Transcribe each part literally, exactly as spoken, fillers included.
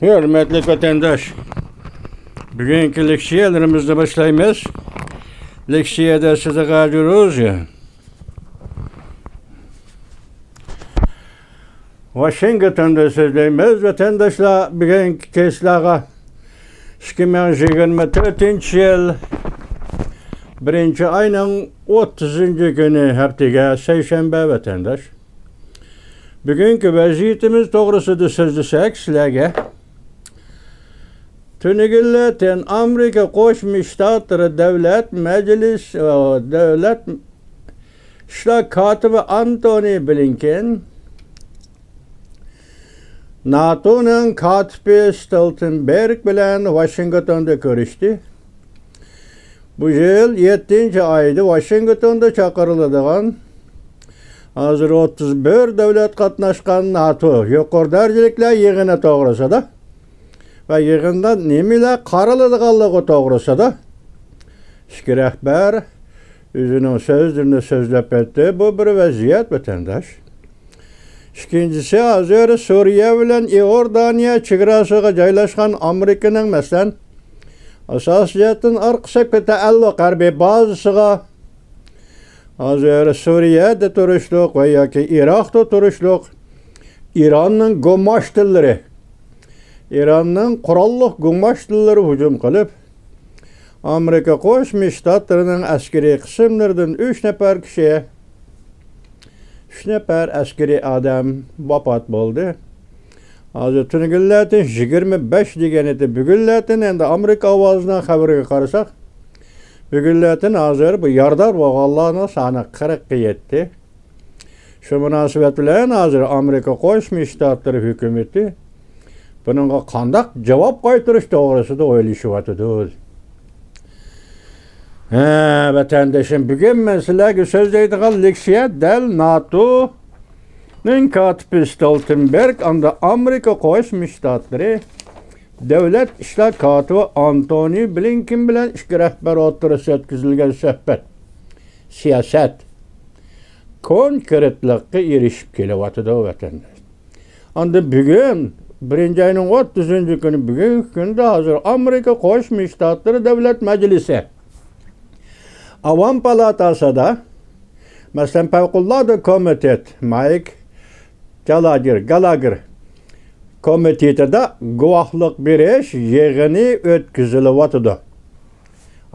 ھۆرمەتلىك ۋەتەنداش، بۈگۈنكى لېكسىيەلىرىمىزنى باشلايمىز. لېكسىيەدە سىزگە جۇرۇز ۋاشىنگتوندا سۆزلەيمىز. ۋەتەنداشلار، بۈگۈنكى كېسىلەرگە ئىككى مىڭ يىگىرمە تۆتىنچى يىل بىرىنچى ئاينىڭ ئوتتۇزىنچى كۈنى، ھەپتىگە سەيشەنبە، ۋەتەنداش. بۈگۈنكى ۋەزىيىتىمىز توغرىسىدا سۆزلىسەك سىلەرگە، تۈنۈگۈنلەتىن ئامېرىكا قوشما شتاتلىرى دۆلەت مەجلىس، دۆلەت ئىشلار كاتىپى ئانتونى بلىنكېن ناتونىڭ كاتىپى ستولتېنبېرگ بىلەن ۋاشىنگتوندا كۆرۈشتى. بۇ يىل يەتتىنچى ئايدا ۋاشىنگتوندا چاقىرىلىدىغان، ھازىر ئوتتۇز بىر دۆلەت قاتناشقان ناتو يۇقىرى دەرىجىلىكلەر يىغىنى توغرىسىدا ۋە يىغىندا نېمىلەر قارىلىدىغانلىقى توغرىسىدا ئىككى رەھبەر ئۆزىنىڭ سۆزلىرىنى سۆزلەپ ئۆتتى. بۇ بىر ۋەزىيەت، ۋەتەنداش. ئىككىنچىسى، ھازىر سۈرىيە بىلەن ئىئوردانىيە چېگراسىغا جايلاشقان ئامېرىكىنىڭ، مەسىلەن، ئاساسىي جەھەتتىن ئارقا سەپكە تەئەللۇق ھەربىي بازىسىغا، ھازىر سۈرىيەدە تۇرۇشلۇق ۋە ياكى ئىراقتا تۇرۇشلۇق ئىراننىڭ گۇماشتىلىرى، ئىراننىڭ قوراللىق گۇماشتىلىرى ھۇجۇم قىلىپ، ئامېرىكا قوشما شتاتلىرىنىڭ ئەسكىرىي قىسىملىرىدىن ئۈچ نەپەر كىشى، ئۈچ نەپەر ئەسكىرىي ئادەم ۋاپات بولدى. ھازىر تۈنۈگۈنلەتىن يىگىرمە بەش دېگەن ئىدى. بۈگۈنلەتىن ئەمدى ئامېرىكا ئاۋازىنىڭ خەۋىرىگە قارىساق، بۈگۈنلەتىن ھازىر بۇ يارىدار بولغانلارنىڭ سانى قىرىققا يەتتى. شۇ مۇناسىۋەت بىلەن ھازىر ئامېرىكا قوشما شتاتلىرى ھۆكۈمىتى بۇنىڭغا قانداق جاۋاب قايتۇرۇش توغرىسىدا ئويلىشىۋاتىدۇ. ھە، ۋەتەندىشىم، بۈگۈن مەن سىلەرگە سۆزلەيدىغان لېكسىيە دەل ناتونىڭ كاتىپى ستولتېنبېرگ، ئاندا ئامېرىكا قوشما شتاتلىرى دۆلەت ئىشلار كاتىپى ئانتونى بلىنكېن بىلەن ئىككى رەھبەر ئوتتۇرىسىدا ئۆتكۈزۈلگەن سۆھبەت، سىياسەت كونكرېتلىققا ئېرىشىپ كېلىۋاتىدۇ، ۋەتەنداش. ئاندىن بۈگۈن، بىرىنچى ئاينىڭ ئوتتۇزىنچى كۈنى، بۈگۈنكى كۈندە ھازىر ئامېرىكا قوشما شتاتلىرى دۆلەت مەجلىسى، ئاۋام پالاتاسىدا، مەسىلەن، پەۋقۇلئاددە كومىتېت، مايك گالاگېر، گالاگېر كومىتېتىدا گۇۋاھلىق بېرىش يىغىنى ئۆتكۈزۈلۈۋاتىدۇ.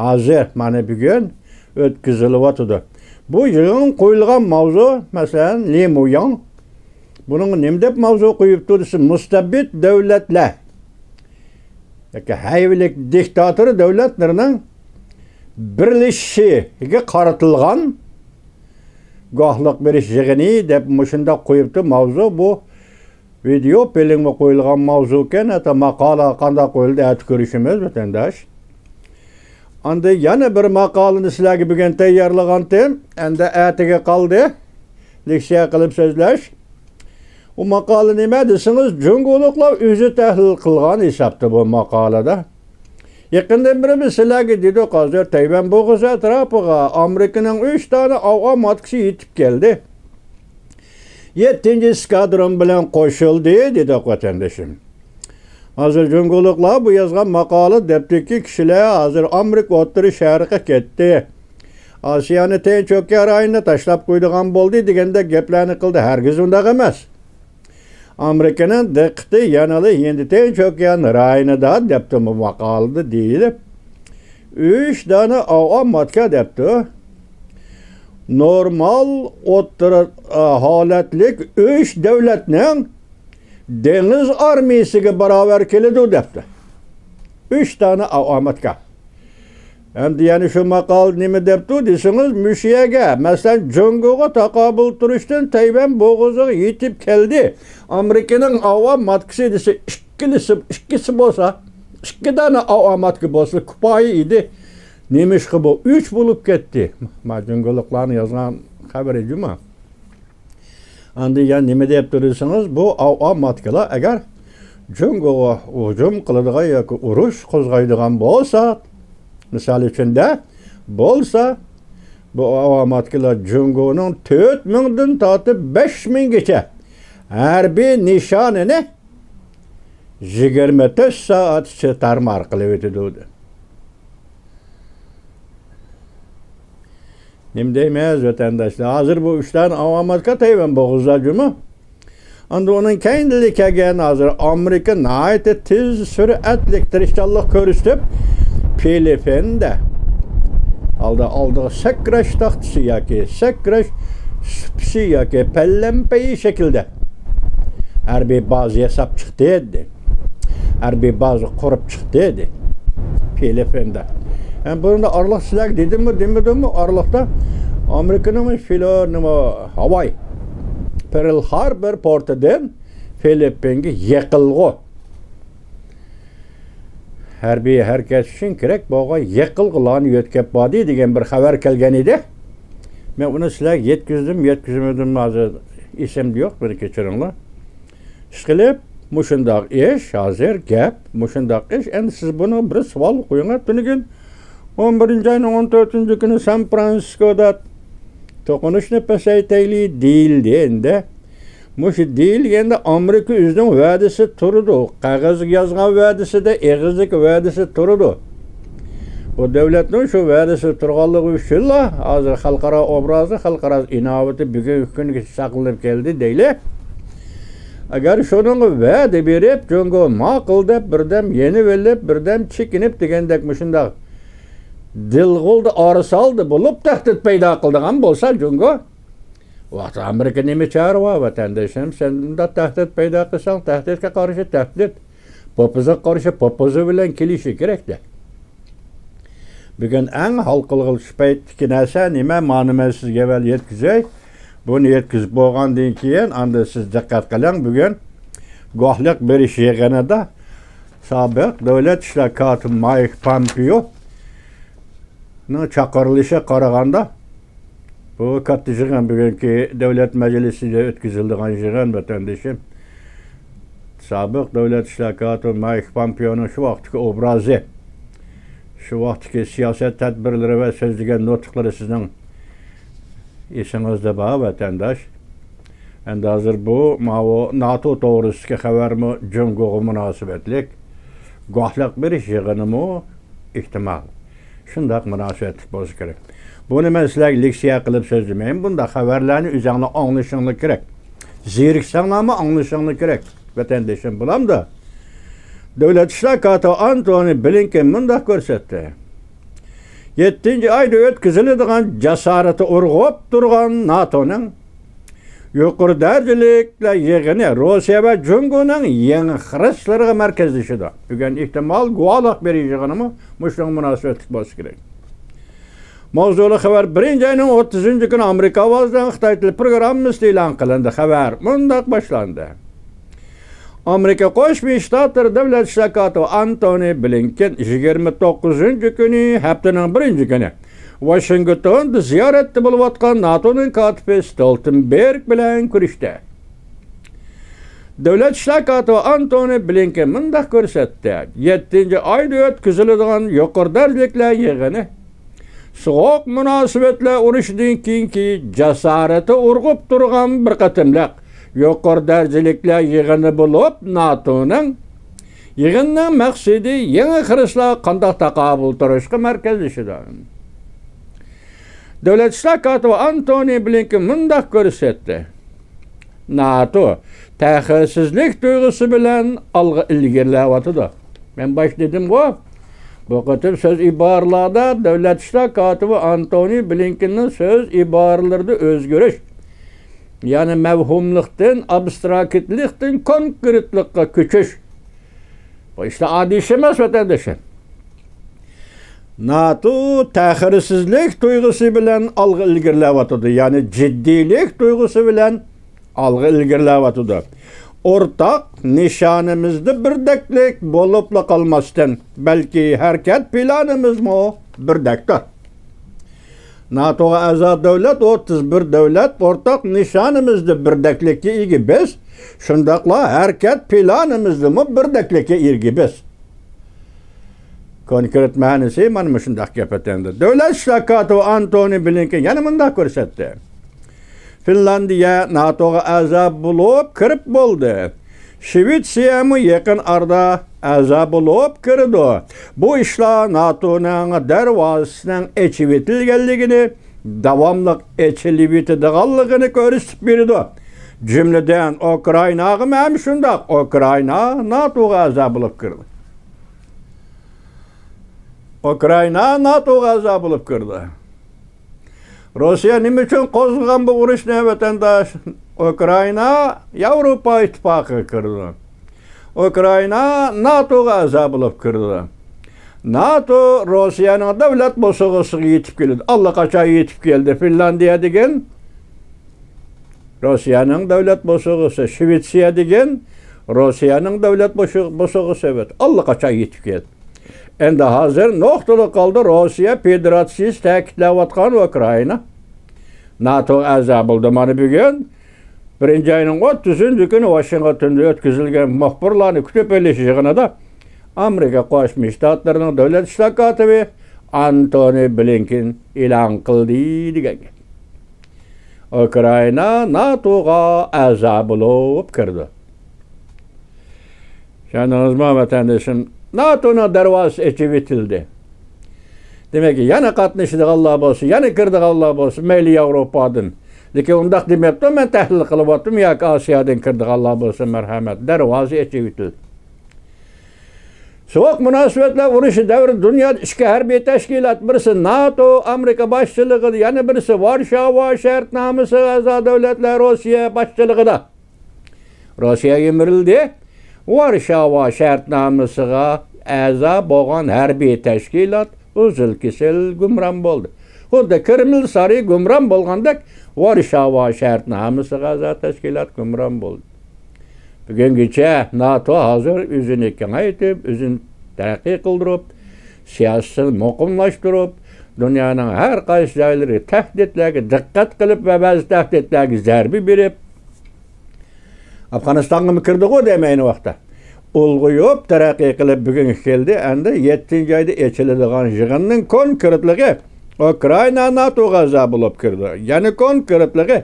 ھازىر، مانا بۈگۈن ئۆتكۈزۈلۈۋاتىدۇ. بۇ يىغىن قويۇلغان ماۋزۇ، مەسىلەن، لى مۇياڭ بۇنىڭغا نېمە دەپ ماۋزۇ قويۇپتۇ دېسە، مۇستەبىت دۆلەتلەر ياكى ھەيۋىلىك دىكتاتور دۆلەتلىرىنىڭ بىرلىشىشىگە قارىتىلغان گۇۋاھلىق بېرىش يىغىنى دەپ مۇشۇنداق قويۇپتۇ ماۋزۇ. بۇ ۋىدېئو فىلىمغا قويۇلغان ماۋزۇكەن، ھەتتا ماقالە قانداق قويۇلدى، ئەتە كۆرۈشىمىز، ۋەتەنداش. ئاندىن يەنە بىر ماقالىنى سىلەرگە بۈگۈن تەييارلىغانتىم، ئەمدى ئەتىگە قالدى لېكسىيە قىلىپ سۆزلەش. ئۇ ماقالە نېمە دېسىڭىز، جۇڭگولۇقلار ئۆزى تەھلىل قىلغان ھېسابتا بۇ ماقالىدە. يېقىندىن بېرى بىز سىلەرگە دېدۇق، ھازىر تەيۋەن بوغۇزى ئەتراپىغا ئامېرىكىنىڭ ئۈچ دانە ئاۋا ماتكىسى يېتىپ كەلدى. يەتتىنچى ئېسكادرون بىلەن قوشۇلدى، دېدۇق، ۋەتەندىشىم. ھازىر جۇڭگولۇقلار بۇ يازغان ماقالە دەپتىكى كىشىلەر ھازىر ئامېرىكا ئوتتۇرا شەرققە كەتتى، ئاسىيانى تىنچ ئوكيان رايونىنى تاشلاپ قويىدىغان بولدى دېگەندەك گەپلەرنى قىلدى. ھەرگىز ئۇنداق ئەمەس. ئامېرىكىنىڭ دىققىتى يەنىلا ھىندى تىنچ ئوكيان رايونىدا، دەپتۇ بۇ ماقالىدە دېيىلىپ. ئۈچ دانە ئاۋا ماتكا دەپتۇ. نورمال ئوتتۇرا، ئا، ھالەتلىك ئۈچ دۆلەتنىڭ دېڭىز ئارمىيىسىگە باراۋەر كېلىدۇ دەپتۇ. ئۈچ دانە ئاۋا ماتكا. ئەمدى يەنە شۇ ماقالىدا نېمە دەپتۇ دېسىڭىز، مۇشۇ يەرگە، مەسىلەن، جۇڭگوغا تاقابىل تۇرۇشتىن تەيۋەن بوغۇزىغا يېتىپ كەلدى. ئامېرىكىنىڭ ئاۋا ماتكىسى دېسە، ئىككىلىسى، ئىككىسى بولسا، ئىككى دانە ئاۋا ماتكا بولسا كۇپايە ئىدى. نېمىشقا بۇ ئۈچ بولۇپ كەتتى؟ ما جۇڭگولۇقلارنىڭ يازغان خەۋىرى جۇما. ئاندىن يەنە نېمە دەپ تۇرىسىڭىز، بۇ ئاۋا ماتكىلار ئەگەر جۇڭگوغا ھۇجۇم قىلىدىغان ياكى ئۇرۇش قوزغايدىغان بولسا، مىسال ئۈچۈن دە، بولسا، بۇ ئاۋا ماتكىلار جۇڭگونىڭ تۆت مىڭدىن تارتىپ بەش مىڭگىچە ھەربىي نىشانىنى يىگىرمە تۆت سائەت ئىچىدە تارمار قىلىۋېتىدۇ. نېمە دەيمىز، ۋەتەنداشلار؟ ھازىر بۇ ئۈچ دانە ئاۋامەتكە تەيۋەن بوغۇزدا جۇمۇ. ئاندىن ئۇنىڭ كەينىدىن كەلگەن ھازىر ئامېرىكا ناھايىتى تېز سۈرئەتلىك تىرىشچانلىق كۆرسىتىپ، فىلىپپىندا ئالدى، ئالدىغا سەكرەش تاختىسى ياكى سەكرەش سۇپىسى ياكى پەلەمپەي شەكلىدە ھەربىي بازا ياساپ چىقتى دېدى. ھەربىي بازا قۇرۇپ چىقتى دېدى. فىلىپپىندا. ھەم بۇنى ئارىلىق سىلەرگە دېدىممۇ، دېمىدىممۇ، ئارىلىقتا ئامېرىكىنىڭ فىلو-، نېمە، ھاۋاي پېرل ھاربور پورتىدىن فىلىپپىنگە يېقىلغۇ، ھەربىي ھەرىكەت ئۈچۈن كېرەك بولغان يېقىلغۇلارنى يۆتكەپ باردى دېگەن بىر خەۋەر كەلگەن ئىدى. مەن ئۇنى سىلەرگە يەتكۈزدۈم، يەتكۈزمىدىم، ھازىر ئېسىمدە يوق، مېنى كەچۈرۈڭلار. ئىشقىلىپ، مۇشۇنداق ئىش، ھازىر گەپ، مۇشۇنداق ئىش. ئەمدى سىز بۇنىڭغا بىر سوئال قويۇڭلار. تۈنۈگۈن ئون بىرىنچى ئاينىڭ ئون تۆتىنچى كۈنى سان فرانسىسكودا توقۇنۇشنى پەسەيتەيلى دېيىلدى. ئەمدى مۇشۇ دېيىلگەندە ئامېرىكا ئۆزىنىڭ ۋەدىسى تۇرىدۇ. قەغەزگە يازغان ۋەدىسىدە، ئېغىزدىكى ۋەدىسى تۇرىدۇ. بۇ دۆلەتنىڭ شۇ ۋەدىسى تۇرغانلىقى ئۈچۈنلا ھازىر خەلقئارا ئوبرازى، خەلقئارا ئىناۋىتى بۈگۈنكى كۈنگىچە ساقلىنىپ كەلدى دەيلى. ئەگەر شۇنىڭغا ۋەدە بېرىپ، جۇڭگو ماقۇل دەپ بىردەم يېنىۋېلىپ، بىردەم چېكىنىپ دېگەندەك مۇشۇنداق دىلغۇلدا ئارىسالدى بولۇپ تەھدىت پەيدا قىلىدىغان بولسا جۇڭگو، ۋاقتى ئامېرىكا نېمە چارە بار، ۋەتەندىشىم؟ سەن مۇنداق تەھدىت پەيدا قىلساڭ، تەھدىتكە قارشى تەھدىت، پوپىزغا قارشى پوپىزى بىلەن كېلىشى كېرەكتە. بۈگۈن ئەڭ ھال قىلغۇچ پەيتتىكى نەرسە نېمە؟ مانا مەن سىزگە ئەۋۋەل يەتكۈزەي. بۇنى يەتكۈزۈپ بولغاندىن كېيىن، ئاندىن سىز دىققەت قىلىڭ. بۈگۈن گۇۋاھلىق بېرىش يىغىنىدا سابىق دۆلەت ئىشلار كاتىپى مايك پامپېئونىڭ چاقىرىلىشىغا قارىغاندا، بۇ كاتتا يىغىن، بۈگۈنكى دۆلەت مەجلىسىدە ئۆتكۈزۈلىدىغان يىغىن، ۋەتەندىشىم. سابىق دۆلەت ئىشلار كاتىپى مايك پامپېئونىڭ شۇ ۋاقىتتىكى ئوبرازى، شۇ ۋاقىتتىكى سىياسەت تەدبىرلىرى ۋە سۆزلىگەن نۇتۇقلىرى سىزنىڭ ئېسىڭىزدە بار، ۋەتەنداش. ئەمدى ھازىر بۇ، ماۋۇ ناتو توغرىسىدىكى خەۋەرمۇ جۇڭگوغا مۇناسىۋەتلىك، گۇۋاھلىق بېرىش يىغىنىمۇ ئېھتىمال. شۇنداق مۇناسىۋەتلىك بولسا كېرەك. بۇنى مەن سىلەرگە لېكسىيە قىلىپ سۆزلىمەيمەن. بۇنداق خەۋەرلەرنى ئۆزۈڭلار ئاڭلىشىڭلار كېرەك. زېرىكسەڭلارمۇ ئاڭلىشىڭلار كېرەك. ۋەتەندىشىم، بولامدۇ؟ دۆلەت ئىشلار كاتىپى ئانتونى بلىنكېن مۇنداق كۆرسەتتى. يەتتىنچى ئايدا ئۆتكۈزۈلىدىغان جاسارىتى ئۇرغۇپ تۇرغان ناتونىڭ يۇقىرى دەرىجىلىكلەر يىغىنى روسىيە ۋە جۇڭگونىڭ يېڭى خىرىسلىرىغا مەركەزلىشىدۇ. بۈگۈن ئېھتىمال گۇۋاھلىق بېرىش يىغىنىمۇ مۇشۇنىڭغا مۇناسىۋەتلىك بولسا كېرەك. ماۋزۇلۇق خەۋەر بىرىنچى ئاينىڭ ئوتتۇزىنچى كۈنى ئامېرىكا ئاۋازىدىن خىتاي تىلى پروگراممىسىدا ئېلان قىلىندى. خەۋەر مۇنداق باشلاندى. ئامېرىكا قوشما شتاتلىرى دۆلەت ئىشلار كاتىپى ئانتونى بلىنكېن يىگىرمە توققۇزىنچى كۈنى، ھەپتىنىڭ بىرىنچى كۈنى، ۋاشىنگتوندا زىيارەتتە بولۇۋاتقان ناتونىڭ كاتىپى ستولتېنبېرگ بىلەن كۆرۈشتى. دۆلەت ئىشلار كاتىپى ئانتونى بلىنكېن مۇنداق كۆرسەتتى: يەتتىنچى ئايدا ئۆتكۈزۈلىدىغان يۇقىرى دەرىجىلىكلەر يىغىنى سوغۇق مۇناسىۋەتلەر ئۇرۇشىدىن كېيىنكى جاسارىتى ئۇرغۇپ تۇرغان بىر قېتىملىق يۇقىرى دەرىجىلىكلەر يىغىنى بولۇپ، ناتونىڭ يىغىننىڭ مەقسىتى يېڭى خىرىسلارغا قانداق تاقابىل تۇرۇشقا مەركەزلىشىدۇ. دۆلەت ئىشلار كاتىپى ئانتونى بلىنكېن مۇنداق كۆرسەتتى: ناتو تەخىرسىزلىك تۇيغۇسى بىلەن ئالغا ئىلگىرىلەۋاتىدۇ. مەن باشتا دېدىمغۇ، بۇ قېتىم سۆز ئىبارىلەردە دۆلەت ئىشلار كاتىپى ئانتونى بلىنكېننىڭ سۆز ئىبارىلىرىدە ئۆزگىرىش، يەنى مەۋھۇملۇقتىن، ئابستراكتلىقتىن كونكرېتلىققا كۆچۈش. بۇ ئىشلار ئاددىي ئىش ئەمەس، ۋەتەندىشىم. ناتو تەخىرسىزلىك تۇيغۇسى بىلەن ئالغا ئىلگىرىلەۋاتىدۇ، يەنى جىددىيلىك تۇيغۇسى بىلەن ئالغا ئىلگىرىلەۋاتىدۇ. ئورتاق نىشانىمىزدا بىردەكلىك بولۇپلا قالماستىن، بەلكى ھەرىكەت پىلانىمىزمۇ بىردەكتۇر. ناتوغا ئەزا دۆلەت ئوتتۇز بىر دۆلەت، ئورتاق نىشانىمىزدا بىردەكلىككە ئىگە بىز، شۇنداقلا ھەرىكەت پىلانىمىزدىمۇ بىردەكلىككە ئىگە بىز. كونكرېت مەنىسى مانا مۇشۇنداق گەپ ئەتەندى. دۆلەت ئىشلار كاتىپى ئانتونى بلىنكېن يەنە مۇنداق كۆرسەتتى: فىنلاندىيە ناتوغا ئەزا بولۇپ كىرىپ بولدى. شىۋېتسىيەمۇ يېقىن ئارىدا ئەزا بولۇپ كىرىدۇ. بۇ ئىشلار ناتونىڭ دەرۋازىسىنىڭ ئېچىۋېتىلگەنلىكىنى، داۋاملىق ئېچىلىۋېتىدىغانلىقىنى كۆرسىتىپ بېرىدۇ. جۈملىدىن ئۇكرائىناغىمۇ ھەم شۇنداق. ئۇكرائىنا ناتوغا ئەزا بولۇپ كىردى. ئۇكرائىنا ناتوغا ئەزا بولۇپ كىردى. روسىيە نېمە ئۈچۈن قوزغىغان بۇ ئۇرۇشنى، ۋەتەنداش؟ ئۇكرائىنا ياۋروپا ئىتتىپاقىغا كىردى. ئۇكرائىنا ناتوغا ئەزا بولۇپ كىردى. ناتو روسىيەنىڭ دۆلەت بوسۇغىسىغا يېتىپ كېلىدۇ. ئاللىقاچان يېتىپ كەلدى. فىنلاندىيە دېگەن روسىيەنىڭ دۆلەت بوسۇغىسى، شىۋېتسىيە دېگەن روسىيەنىڭ دۆلەت بوشۇ-، بوسۇغىسى، ئەۋەت، ئاللىقاچان يېتىپ كەلدى. ئەمدى ھازىر نۇقتىلىق ھالدا روسىيە فېدېراتسىيىسى تەكىتلەۋاتقان ئۇكرائىنا ناتو ئەزا بولدى. مانا بۈگۈن بىرىنچى ئاينىڭ ئوتتۇزىنچى كۈنى ۋاشىنگتوندا ئۆتكۈزۈلگەن مۇخبىرلارنى كۈتۈپ ئېلىش يىغىنىدا ئامېرىكا قوشما شتاتلىرىنىڭ دۆلەت ئىشلار كاتىپى ئانتونى بلىنكېن ئېلان قىلدى دېگەن گەپ. ئۇكرائىنا ناتوغا ئەزا بولۇپ كىردى. چۈشەندىڭىزمۇ، ۋەتەندىشىم؟ ناتونىڭ دەرۋازىسى ئېچىۋېتىلدى. دېمەك، يەنە قاتنىشىدىغانلار بولسا، يەنە كىرىدىغانلار بولسا، مەيلى ياۋروپادىن. لېكىن ئۇنداق دېمەپتۇ، مەن تەھلىل قىلىۋاتىمەن، ياكى ئاسىيادىن كىرىدىغانلار بولسا، مەرھەمەت، دەرۋازا ئېچىۋېتىلدى. سوغۇق مۇناسىۋەتلەر ئۇرۇشى دەۋرىدە دۇنيادا ئىككى ھەربىي تەشكىلات، بىرسى ناتو، ئامېرىكا باشچىلىقىدا، يەنە بىرسى ۋارشاۋا شەرتنامىسىغا ئەزا دۆلەتلەر، روسىيە باشچىلىقىدا. روسىيە يىمىرىلدى. ۋارشاۋا شەرتنامىسىغا ئەزا بولغان ھەربىي تەشكىلات ئۈزۈل-كېسىل گۇمران بولدى. خۇددى كرېمل سارىيى گۇمران بولغاندەك، ۋارشاۋا شەرتنامىسىغا ئەزا تەشكىلات گۇمران بولدى. بۈگۈنگىچە ناتو ھازىر ئۆزىنى كېڭەيتىپ، ئۆزىنى تەرەققىي قىلدۇرۇپ، سىياسىتىنى مۇقىملاشتۇرۇپ، دۇنيانىڭ ھەر قايسى جايلىرى تەھدىتلەرگە دىققەت قىلىپ ۋە بەزى تەھدىتلەرگە زەربە بېرىپ، ئافغانىستانغىمۇ كىردىغۇ دەيمەن ئەينى ۋاقىتتا. ئۇلغىيىپ، تەرەققىي قىلىپ بۈگۈنگە كەلدى. ئەمدى يەتتىنچى ئايدا ئېچىلىدىغان يىغىننىڭ كونكرېتلىقى ئۇكرائىنا ناتوغا ئەزا بولۇپ كىردى. يەنى كونكرېتلىقى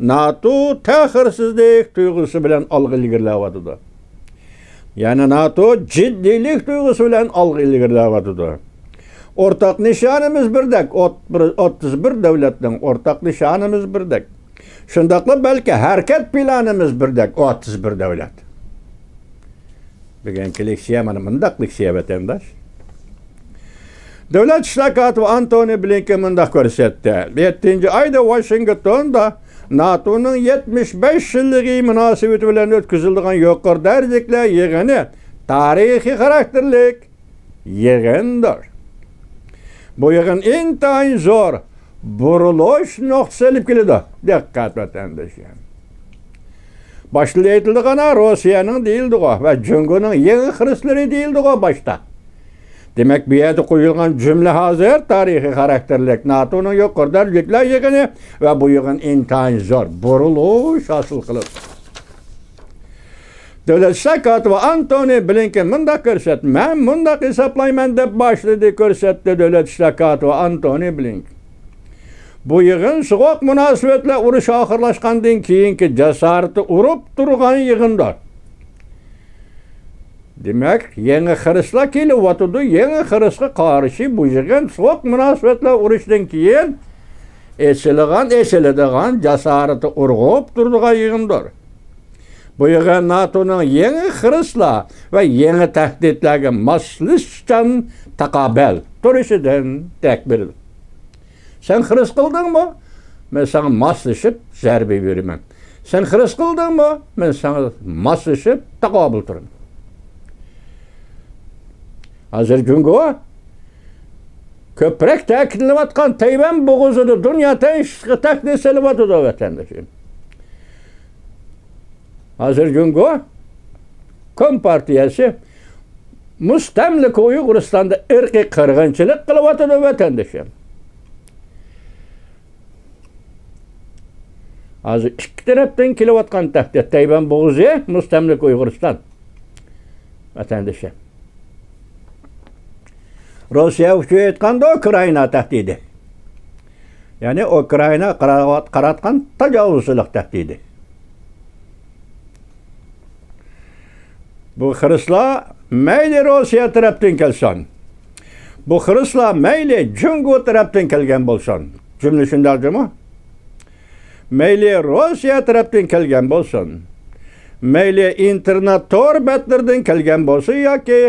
ناتو تەخىرسىزلىك تۇيغۇسى بىلەن ئالغا ئىلگىرىلەۋاتىدۇ. يەنى ناتو جىددىيلىك تۇيغۇسى بىلەن ئالغا ئىلگىرىلەۋاتىدۇ. ئورتاق نىشانىمىز بىردەك، ئوت-، بىر، ئوتتۇز بىر دۆلەتنىڭ ئورتاق نىشانىمىز بىردەك. شۇنداقلا بەلكى ھەرىكەت پىلانىمىز بىردەك، ئوتتۇز بىر دۆلەت. بۈگۈنكى لېكسىيە مانا مۇنداق لېكسىيە، ۋەتەنداش. دۆلەت ئىشلار كاتىپى ئانتونى بلىنكېن مۇنداق كۆرسەتتى. يەتتىنچى ئايدا ۋاشىنگتوندا ناتونىڭ يەتمىش بەش يىللىقى مۇناسىۋىتى بىلەن ئۆتكۈزۈلىدىغان يۇقىرى دەرىجىلىك يىغىنى تارىخىي خاراكتېرلىك يىغىندۇر. بۇ يىغىن ئىنتايىن زور بۇرۇلۇش نۇقتىسى ئېلىپ كېلىدۇ. دىققەت، ۋەتەندىشىم. باشتا ئېيتىلىدىغان روسىيەنىڭ دېيىلدىغۇ ۋە جۇڭگونىڭ يېڭى خىرىسلىرى دېيىلدىغۇ باشتا. دېمەك، بۇ يەردە قويۇلغان جۈملە ھازىر تارىخىي خاراكتېرلىك ناتونىڭ يۇقىرى دەرىجىلىكلەر يىغىنى ۋە بۇ يىغىن ئىنتايىن زور بۇرۇلۇش ھاسىل قىلىدۇ. دۆلەت ئىشلار كاتىپى ئانتونى بلىنكېن مۇنداق كۆرسەتتى، مەن مۇنداق ھېسابلايمەن دەپ باشلىدى، كۆرسەتتى دۆلەت ئىشلار كاتىپى ئانتونى بلىنكېن. بۇ يىغىن سوغۇق مۇناسىۋەتلەر ئۇرۇشى ئاخىرلاشقاندىن كېيىنكى جاسارىتى ئۇرۇپ تۇرغان يىغىندۇر. دېمەك، يېڭى خىرىسلار كېلىۋاتىدۇ، يېڭى خىرىسقا قارشى بۇ يىغىن سوغۇق مۇناسىۋەتلەر ئۇرۇشىدىن كېيىن ئېچىلغان، ئېچىلىدىغان، جاسارىتى ئۇرغۇپ تۇرىدىغان يىغىندۇر. بۇ يىغىن ناتونىڭ يېڭى خىرىسلار ۋە يېڭى تەھدىتلەرگە ماسلىشىشچان تاقابىل تۇرۇشىدىن دېرەك بېرىدۇ. سەن خىرىس قىلدىڭمۇ؟ مەن ساڭا ماسلىشىپ زەربە بېرىمەن. سەن خىرىس قىلدىڭمۇ؟ مەن ساڭا ماسلىشىپ تاقابىل تۇرىمەن. ھازىر جۇڭگو كۆپرەك تەكىتلىنىۋاتقان تەيۋەن بوغۇزىدا دۇنيا تىنچلىقىغا تەھدىت سېلىۋاتىدۇ، ۋەتەندىشىم. ھازىر جۇڭگو كومپارتىيەسى مۇستەملىكە ئۇيغۇرىستاندا ئىرقىي قىرغىنچىلىق قىلىۋاتىدۇ، ۋەتەندىشىم. ھازىر ئىككى تەرەپتىن كېلىۋاتقان تەھدىت، تەيۋەن بوغۇزى، مۇستەملىكە ئۇيغۇرىستان، ۋەتەندىشىم. روسىيە ئۈچۈن ئېيتقاندا، ئۇكرائىنا تەھدىتى. يەنى ئۇكرائىنا قارا-، قاراتقان تاجاۋۇزچىلىق تەھدىتى. بۇ خىرىسلار مەيلى روسىيە تەرەپتىن كەلسۇن، بۇ خىرىسلار مەيلى جۇڭگو تەرەپتىن كەلگەن بولسۇن، جۈملە شۇنداق جۇمۇ؟ مەيلى روسىيە تەرەپتىن كەلگەن بولسۇن، مەيلى ئىنتېرنېت تور بەتلىرىدىن كەلگەن بولسۇن ياكى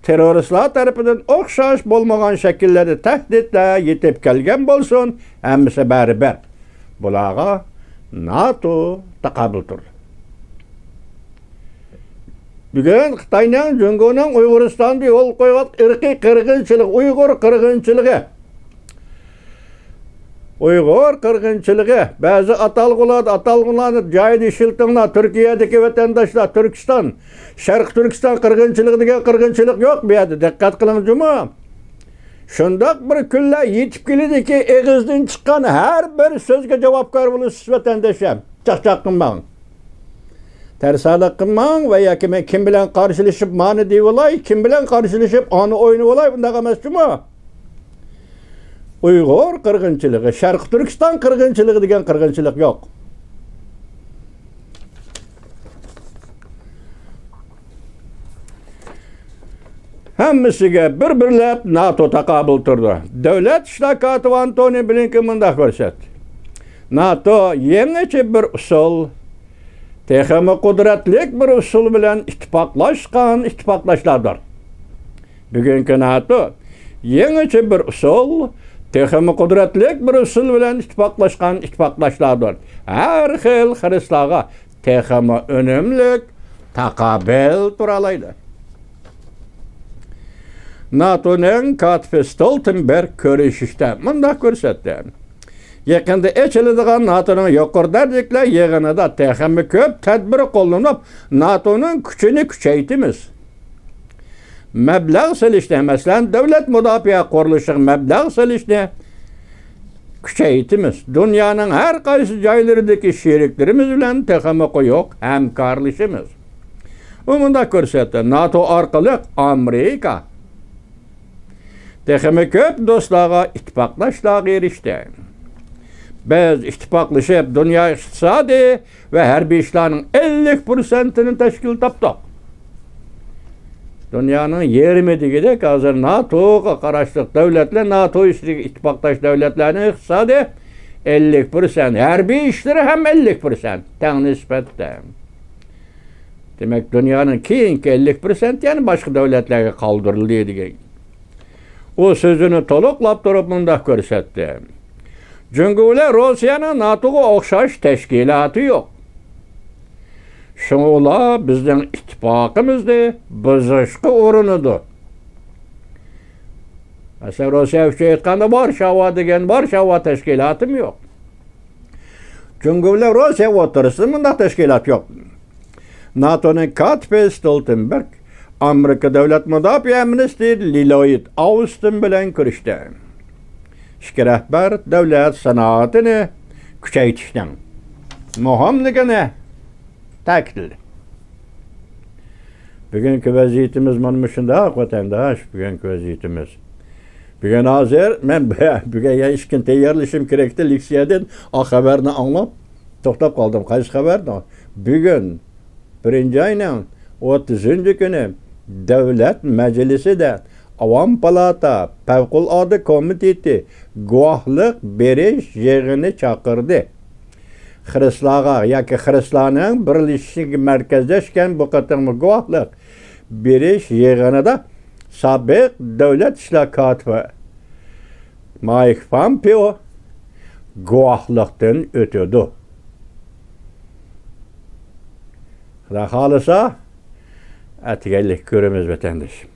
تېررورىستلار تەرىپىدىن ئوخشاش بولمىغان شەكىللەردە تەھدىتلەر يېتىپ كەلگەن بولسۇن، ھەممىسى بەرىبىر. بۇلارغا ناتو تاقابىل تۇرىدۇ. بۈگۈن خىتاينىڭ، جۇڭگونىڭ ئۇيغۇرىستاندا يولغا قويغان ئىرقىي قىرغىنچىلىقى، ئۇيغۇر قىرغىنچىلىقى، ئۇيغۇر قىرغىنچىلىقى، بەزى ئاتالغۇلاردا، ئاتالغۇلارنى جايىدا ئىشلىتىڭلار، تۈركىيەدىكى ۋەتەنداشلار، تۈركىستان، شەرقىي تۈركىستان قىرغىنچىلىقى دېگەن قىرغىنچىلىق يوق بۇ يەردە، دىققەت قىلىڭ جۇمۇ. شۇنداق بىر كۈنلەر يېتىپ كېلىدىكى، ئېغىزدىن چىققان ھەر بىر سۆزگە جاۋابكار بولىسىز، ۋەتەنداشلار. چاقچاق قىلماڭ. تەرسالىق قىلماڭ ۋە ياكى مەن كىم بىلەن قارشىلىشىپ مانى دېيىۋالاي، كىم بىلەن قارشىلىشىپ ئانى ئوينىۋالاي، ئۇنداق ئەمەس جۇمۇ. ئۇيغۇر قىرغىنچىلىقى، شەرقىي تۈركىستان قىرغىنچىلىقى دېگەن قىرغىنچىلىق يوق. ھەممىسىگە بىر-بىرلەپ ناتو تاقابىل تۇرىدۇ. دۆلەت ئىشلار كاتىپى ئانتونى بلىنكېن مۇنداق كۆرسەتتى. ناتو يېڭىچە بىر ئۇسۇل، تېخىمۇ قۇدرەتلىك بىر ئۇسۇل بىلەن ئىتتىپاقلاشقان ئىتتىپاقداشلاردۇر. بۈگۈنكى ناتو يېڭىچە بىر ئۇسۇل، تېخىمۇ قۇدرەتلىك بىر ئۇسۇل بىلەن ئىتتىپاقلاشقان ئىتتىپاقداشلاردۇر. ھەر خىل خىرىسلارغا تېخىمۇ ئۈنۈملۈك تاقابىل تۇرالايدۇ. ناتونىڭ كاتىپى ستولتېنبېرگ كۆرۈشۈشتە مۇنداق كۆرسەتتى. يېقىندا ئېچىلىدىغان ناتونىڭ يۇقىرى دەرىجىلىك يىغىنىدا تېخىمۇ كۆپ تەدبىر قوللىنىپ، ناتونىڭ كۈچىنى كۈچەيتىمىز. مەبلەغ سېلىشنى، مەسىلەن، دۆلەت مۇداپىئە قۇرۇلۇشىغا مەبلەغ سېلىشنى كۈچەيتىمىز. دۇنيانىڭ ھەر قايسى جايلىرىدىكى شېرىكلىرىمىز بىلەن تېخىمۇ قويۇق ھەمكارلىشىمىز. ئۇ مۇنداق كۆرسەتتى، ناتو ئارقىلىق ئامېرىكا تېخىمۇ كۆپ دوستلارغا، ئىتتىپاقداشلارغا ئېرىشتى. بىز ئىتتىپاقلىشىپ، دۇنيا ئىقتىسادىي ۋە ھەربىي ئىشلارنىڭ ئەللىك پىرسەنتىنى تەشكىل تاپتۇق. دۇنيانىڭ يېرىمى دېگۈدەك ھازىر ناتوغا قاراشلىق دۆلەتلەر، ناتو ئىچىدىكى ئىتتىپاقداش دۆلەتلەرنىڭ ئىقتىسادى ئەللىك پىرسەنت، ھەربىي ئىشلىرى ھەم ئەللىك پىرسەنت تەڭ نىسبەتتە. دېمەك، دۇنيانىڭ كېيىنكى ئەللىك پىرسەنت يەنە باشقا دۆلەتلەرگە قالدۇرۇلدى دېگەن. ئۇ سۆزىنى تولۇقلاپ تۇرۇپ مۇنداق كۆرسەتتى. جۇڭگو بىلەن روسىيەنىڭ ناتوغا ئوخشاش تەشكىلاتى يوق. شۇڭا ئۇلار بىزنىڭ ئىتتىپاقىمىزنى بۇزۇشقا ئۇرۇنىدۇ. مەسىلەن، روسىيە ئۈچۈن ئېيتقاندا، ۋارشاۋا دېگەن ۋارشاۋا تەشكىلاتىمۇ يوق. جۇڭگو بىلەن روسىيە ئوتتۇرىسىدا مۇنداق تەشكىلات يوق. ناتونىڭ كاتىپى ستولتېنبېرگ ئامېرىكا دۆلەت مۇداپىئە مىنىستىرى للويد ئاۋستىن بىلەن كۆرۈشتى. ئىككى رەھبەر دۆلەت سانائىتىنى كۈچەيتىشنىڭ مۇھىملىكىنى تەكىتلىدى. بۈگۈنكى ۋەزىيىتىمىز مانا مۇشۇنداق، ۋەتەنداش، بۈگۈنكى ۋەزىيىتىمىز. بۈگۈن ھازىر مەن بۈگۈن يەنە ئىككىنچى تەييارلىشىم كېرەكتى، لېكسىيەدىن ئا خەۋەرنى ئاڭلاپ توختاپ قالدىم. قايسى خەۋەر؟ بۈگۈن بىرىنچى ئاينىڭ ئوتتۇزىنچى كۈنى دۆلەت مەجلىسىدە ئاۋام پالاتا پەۋقۇلئاددە كومىتېتى گۇۋاھلىق بېرىش يىغىنى چاقىردى. خىرىسلارغا ياكى خىرىسلارنىڭ بىرلىشىشىگە مەركەزلەشكەن بۇ قېتىمقى گۇۋاھلىق بېرىش يىغىنىدا سابىق دۆلەت ئىشلار كاتىپى مايك پامپېئو گۇۋاھلىقتىن ئۆتىدۇ. خۇدا خالىسا، ئەتىگەنلىك كۆرىمىز، ۋەتەندىشىم.